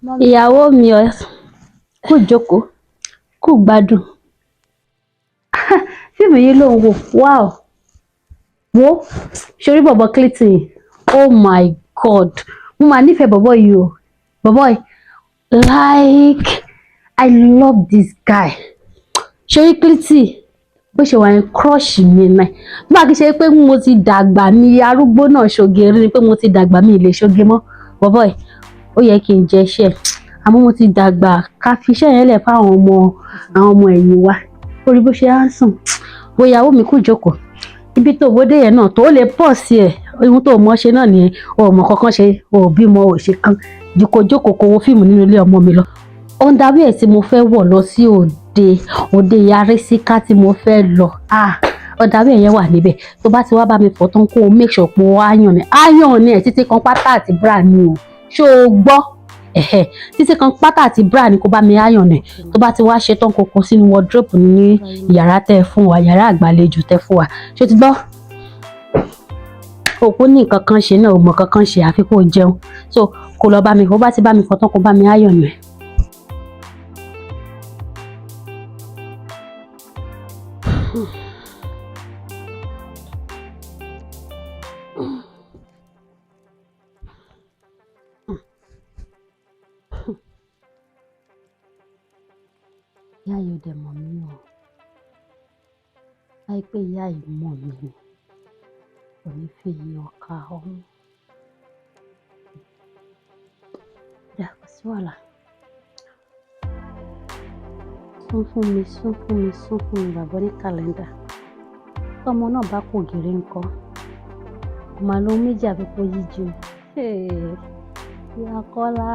Ìyàwó mi ọ kú jókòó, kú gbádùn. Fíìmù yìí ló ń wò. Wow, wo sórí bọ̀bọ̀ Clayton yìí. Oh my God, mo máa nífẹ̀ẹ́ bọ̀bọ̀ yìí o. Bọ̀bọ̀ yìí, like, I love this guy. Sórí Clayton bó ṣe wà yẹn, crush mi náà. Bí wàá kí ṣe pé mo ti dàgbà, mi arúgbó náà ṣoge rí ni pé mo ti dàgbà, mi ì lè ṣoge mọ́. Bọ̀bọ̀ yìí, ó yẹ kí n jẹ iṣẹ́, àmọ́ mo ti dàgbà, ká fi iṣẹ́ yẹn lẹ̀ fáwọn ọmọ, àwọn ọmọ ẹ̀yìn wa. Orí bó ṣe á sùn. Wo, ìyàwó mi, kú jókòó. Ibi tó bóde yẹn náà tó lè pọ̀ sí ẹ̀, ohun tó mọ̀ ṣe náà nìyẹn. O ò mọ̀ kankan ṣe, o ò bímọ, o ò ṣe kan ju kó jókòó kó wo fíìmù nínú ilé ọmọ mi lọ. Underwear tí mo fẹ́ wọ̀ lọ sí òde, òde yarísíká tí mo fẹ́ lọ, ah, underwear yẹn wà níbẹ̀. Tó bá ti wá bá mi fọ̀ tán, kó o make sure pé o iron ni, iron ni ẹ̀ títí kan pátá àti bra ni o. Ṣó o gbọ́? Ẹ̀hẹ̀, títí kan pátá àti bra ni kó bá mi iron ẹ̀. Tó bá ti wá ṣe tán, kó kó sínú wardrobe ní yàrá tẹ́ fún wa, yàrá àgbàlejò tẹ́ fún wa. Ṣó ti gbọ́? Òkú ní nǹkan kan ṣe náà, ò mọ̀ kankan ṣe àfi kó jẹun. So kó lọ bá mi, kó bá ti bá mi fọ̀ tán, kó bá mi iron ẹ̀. Ìyá yìí ò dẹ̀ mọ̀ mí o. Láì pé ìyá yìí mọ̀ mí ni, kò ní fi ìyàn ká ọmú. Dà, kò sí wàhálà. Sún fún mi, sún fún mi, sún fún mi, bàbá ní kàlẹ́ndà. Tọ́mọ náà bá kò gèrè ńkọ́, kò máa lóhun méjì àfi kó yíjú. Ìyá Kọ́lá,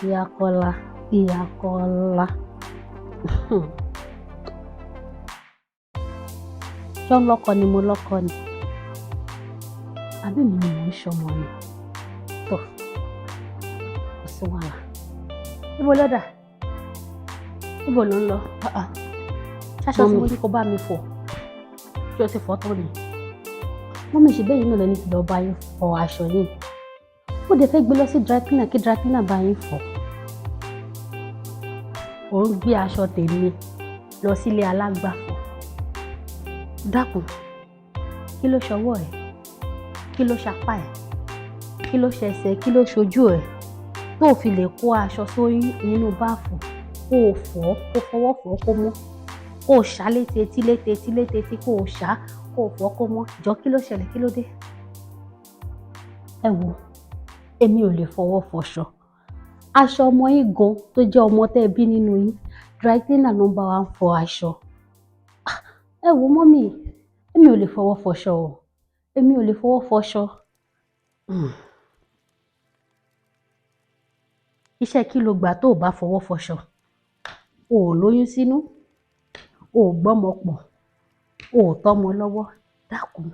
ìyá Kọ́lá, ìyá Kọ́lá. Ṣé ń lọ́kọ ni? Mo lọ́kọ ni, àbí mi ni mò ń ṣọmọ ni? Tó, kò sí wàhálà. Ibo ló dà? Ibo ló ń lọ? Ṣáṣọ tí mo ní kó bá mi fọ̀, ṣé o ti fọ̀ tán ni? Mummy, ṣe bẹ́ẹ̀ yín náà lẹni kí lọ́ọ́ bá yín fọ aṣọ yín. Mo dẹ̀ fẹ́ gbé lọ sí dry cleaner, kí dry cleaner bá yín fọ̀. Ò ń gbé aṣọ tèmi lọ sílé alágbàfọ̀. Dákun, kí ló ṣọwọ́ ẹ̀? Kí ló ṣapá ẹ̀? Kí ló ṣẹsẹ̀? Kí ló ṣojú ẹ̀ tó fi lè kó aṣọ sórí nínú báàfù, kó o fọ̀, kó fọwọ́ fọ̀ kó mọ́, kó o ṣá létí etí, létí etí, létí etí, kó o ṣá, kó o fọ̀ kó mọ́? Jọ, kí ló ṣẹlẹ̀? Kí ló dé? Ẹ wo, èmi ò lè fọwọ́ fọṣọ. Aṣọ ọmọ yín gan tó jẹ́ ọmọ tẹ́ ẹ bí nínú yín, dry cleaner ló ń bá wa ń fọ aṣọ. Ẹ wo, mummy, èmi ò lè fọwọ́ fọṣọ o. Èmi ò lè fọwọ́ fọṣọ. Iṣẹ́ kí lo gbà tó o bá fọwọ́ fọṣọ? O ò lóyún sínú, o ò gbọ́mọ pọ̀, o ò tọ́mọ lọ́wọ́. Dákun,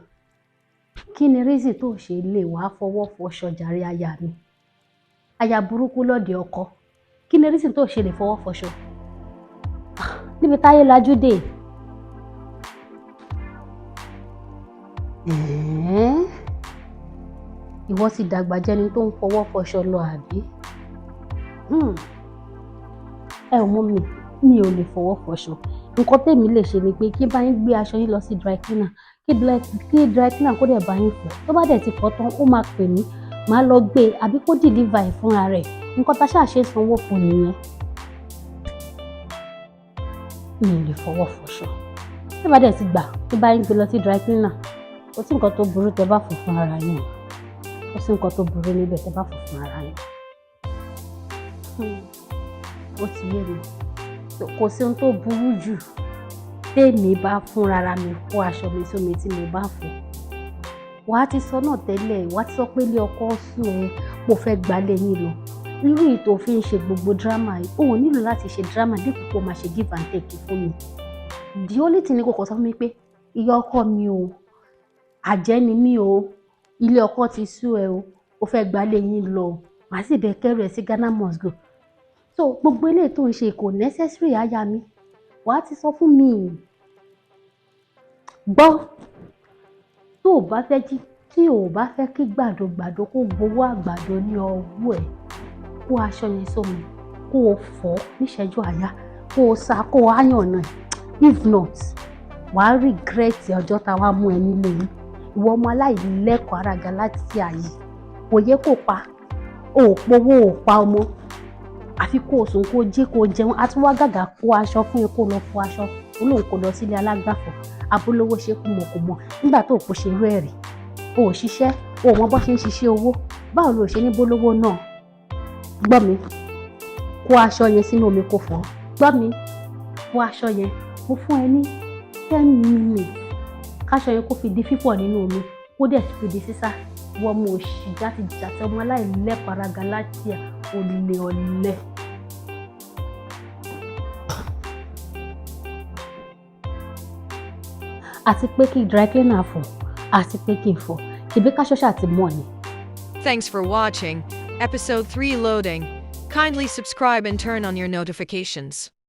kí ni reason tó ṣe lè wá fọwọ́ fọṣọ jàre, aya mi? Aya burúkú lọ́dẹ ọkọ. Kí ni reason tó ṣe lè fọwọ́ fọṣọ? Níbi táyé lajú dé. Ìwọ ti dàgbà jẹ́ni tó ń fọwọ́ fọṣọ lọ, àbí? Ẹ ò mọ̀ mi, mi ò lè fọwọ́ fọṣọ. Nǹkan tèmi lè ṣe ni pé kí bá yín gbé aṣọ yín lọ sí dry cleaner, kí dry cleaner kó dẹ̀ bá yín fọ̀. Tó bá dẹ̀ ti fọ̀ tán, ó máa pè mí, màá lọ gbé e, àbí kó deliver ẹ̀ fúnra rẹ̀. Nǹkan tá a ṣáà ṣe sanwó fún nìyẹn. Mi ò lè fọwọ́ fọṣọ. Tí bá dẹ̀ ti gbà kí bá yín gbé lọ sí dry cleaner, kò sí nǹkan tó burú tẹ́ bá fọ̀ fún ara yín. Kò sí nǹkan tó burú níbẹ̀ tẹ́ bá fọ̀ fún ara yín. Ó ti yé mi. Kò sí ohun tó burú jù tèmi bá fúnra mi kó aṣọ mi sómi tí mo bá fọ̀. Wà á ti sọ náà tẹ́lẹ̀, wà á ti sọ pé ilé ọkọ sùn ẹ, mo fẹ́ gbalé yín lọ. Irú èyí tó fi ń ṣe gbogbo drama yìí, o ò nílò láti ṣe drama dípò kó máa ṣe give and take fún mi. The only thing ni kò kàn sọ fún mi pé ìyá ọkọ mi o, àjẹ́ ni mí o, ilé ọkọ ti sú ẹ o, o fẹ́ gbalé yín lọ, màá sì bẹ kẹ́rù ẹ sí Ghana must go. So gbogbo eléyìí tó ń ṣe kò necessary, aya mi. Wà á ti sọ fún mi. Gbọ́, tó o bá fẹ́ jí Tí o ò bá fẹ́ kí gbàdógbàdó kó gbowó àgbàdo ní ọwọ́ ẹ̀, kó aṣọ yẹn sómi, kó o fọ̀ ọ́ níṣẹ́jú àyá, kó o sá, kó o iron ẹ̀. If not, wàá regret ọjọ́ tá a wá mú ẹ nílé yín. Ìwọ ọmọ aláìlẹ́kọ̀ọ́ ara Galatia yìí, kò yẹ kó pa o ò powó, ò pa ọmọ, àfi kó o sùn, kó o jí, kó o jẹun. A tún wá gàgà kó aṣọ fún ẹ, kó o lọ fọ aṣọ. Olóhùn kò lọ sílé alágbàfọ̀, abólówó ṣe kùmọ̀kùmọ̀ nígbà tó o kò ṣe irú ẹ̀ rí. O ò ṣiṣẹ́, o ò mọ bó ṣe ń ṣiṣẹ́ owó. Báwo ló ṣe ní bólówó náà? Gbọ́ mi, kó aṣọ yẹn sínú omi, kó fọ̀. Gbọ́ mi, kó aṣọ yẹn. Mo fún ẹ ní 10 minutes káṣọ yẹn kó fi di fífọ̀ nínú omi, kó dẹ̀ fi di sísá. Wọ́n mú òṣì játijàti, ọmọ aláìlẹ́kọ̀ọ́ ara Galatia, olè, ọ̀lẹ. Àti pé kí dry cleaner fọ̀, àti pé kí n fọ̀, ṣèbí káṣọ ṣáà ti mọ́ ni. Thanks for watching. Episode 3 loading. Kindly subscribe and turn on your notifications.